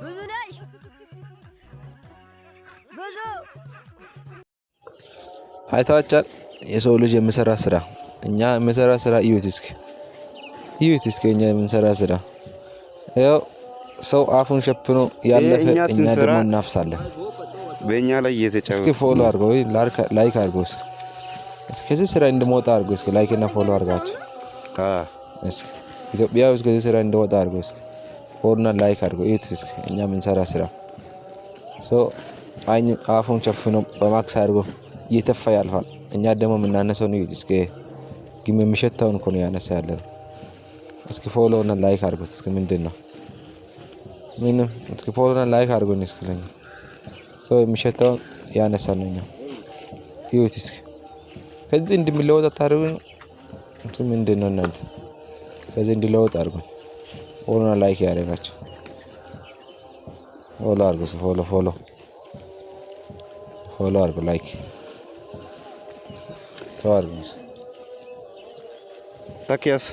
ብዙ ነሽ፣ ብዙ። አይታችኋል። የሰው ልጅ የሚሰራ ስራ፣ እኛ የምንሰራ ስራ እዩት እስኪ፣ እዩት እስኪ፣ እኛ የምንሰራ ስራ። ያው ሰው አፉን ሸፍኖ ያለፈ እኛ እኛ ስንሰራ ደግሞ እናፍሳለን። በእኛ ላይ እስኪ እየተጫወቱ follow አድርገው ወይ like አድርገው እስኪ። እስኪ ከዚህ ስራ እንድመወጣ አድርገው እስኪ፣ like እና follow አድርጋቸው እስኪ። ኢትዮጵያ ውስጥ ከዚህ ስራ እንድወጣ አድርገው እስኪ፣ follow እና like አድርገው። እዩት እስኪ እኛ የምንሰራ ስራ። ሰው አይን አፉን ሸፍኖ በማክስ አድርጎ እየተፋ ያልፋል። እኛ ደግሞ የምናነሳው ነው። እዩት እስኪ፣ ግን የሚሸተውን እኮ ነው ያነሳ ያለ ነው። እስኪ follow እና like አድርጉት እስኪ። ምንድን ነው? ምንም። እስኪ follow እና like አድርጉኝ እስኪ። ለኛ ሰው የሚሸተውን ያነሳል ነው። እኛ እዩት እስኪ፣ ከዚህ እንድሚለወጥ አታደርጉኝ። እንቱ ምንድን ነው እናንተ? ከዚህ እንዲለወጥ አድርጉኝ። Follow እና like ያደረጋቸው follow አድርጉ። Follow, follow, follow አድርጉ። Like ተው አድርጉ። ታኪያስ።